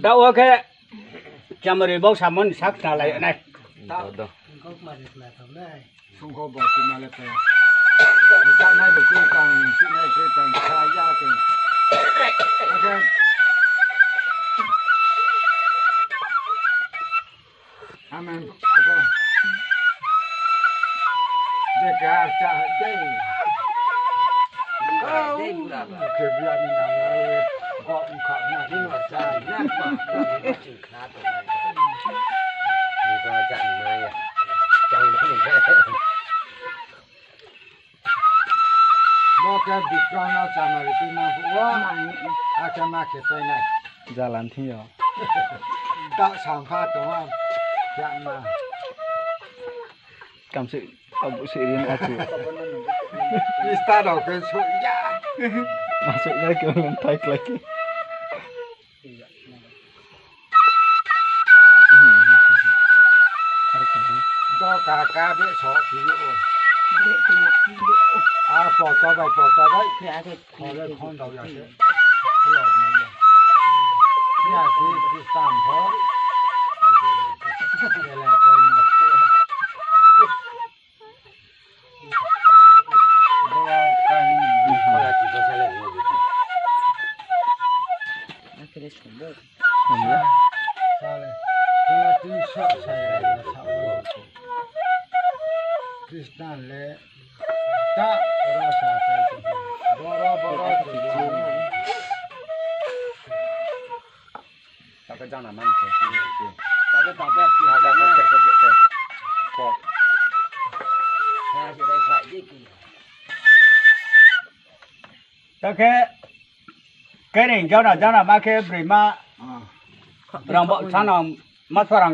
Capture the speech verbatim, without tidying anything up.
Taoh wo khe chamari bau samon sak na lai nai. Sungkho bo si ma le pe. Janai bo kri tang, si nai kri tang, sa ya kri. Oke. Amen. Ako. Dekar cha dei. Kebia ni nang ai. Kok kok na ni no cha. Ni ko cha ni ya. Chang ni. Bo khe Bikram no chamari tui nang phuh wo. Akhe ma khe pai nai. Jalan thing yo. Dak sangkha tong ha. Yakma. Kamsi, abu si rin achu. Krista rao khe suh ya. Masuk ya khe thai klai khe. Do kaka be so si yo. A poto bai, poto bai. Khole khon dao ya se. Khole khon dao ya. Ya se Kristan pho. Kele kele. Kristan le ta rasa sai. Boro boro. Taoh khe jang na man khe. Taoh khe taoh khe ki ha jang na. Taoh khe kering jang na jang na ma khe broi ma. Rang bo sa na ma sa rang.